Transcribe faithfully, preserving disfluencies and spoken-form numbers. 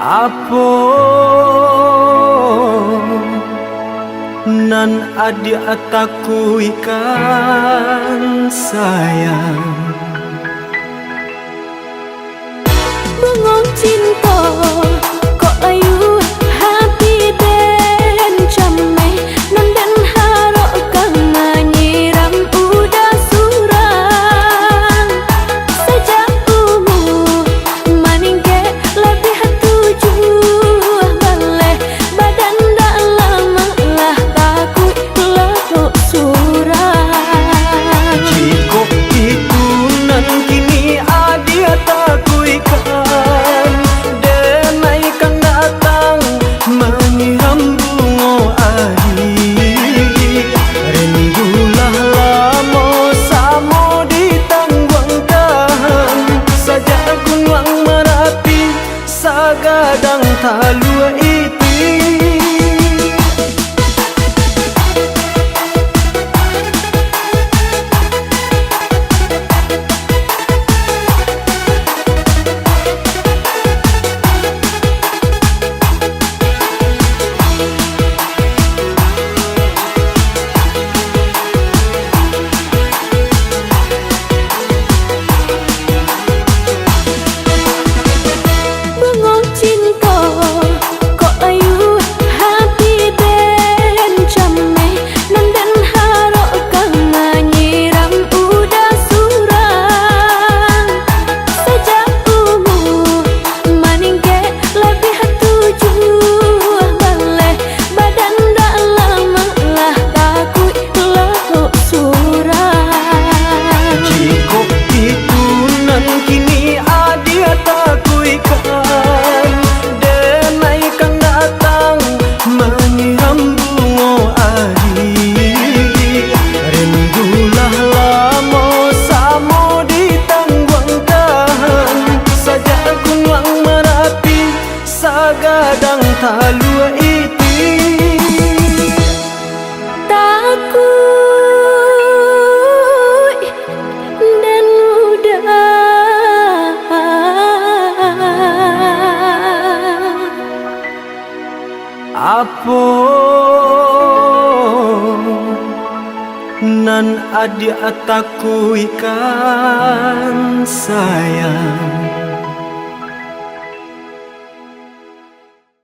Apo nan adiak takuikan, sayang? Bungong cinto, kok layu hati den cameh, nan den harokkan manyiram udah surang. Sajak umua maningkek labiah tujuah baleh, badan dak lamak lah takuik lalok surang. Jikok itu nan kini adiak takuikan, denai kan datang manyiram bungo adi. Rindulah lamo samo ditangguangkan, sajak Gunuang Marapi sagadang taluak iti. Bungo cinto, kok layu hati den cameh, nan den harokkan manyiram udah surang. Sajak umua maningkek labiah tujuah baleh, badan dak lamak lah takuik lalok surang. Jikok itu nan kini adiak takuikan, denai kan datang manyiram bungo adi. Rindulah lamo samo ditangguangkan, sajak Gunuang Marapi sagadang taluak iti. Takuik den udah. Apo nan adiak takuikan, sayang?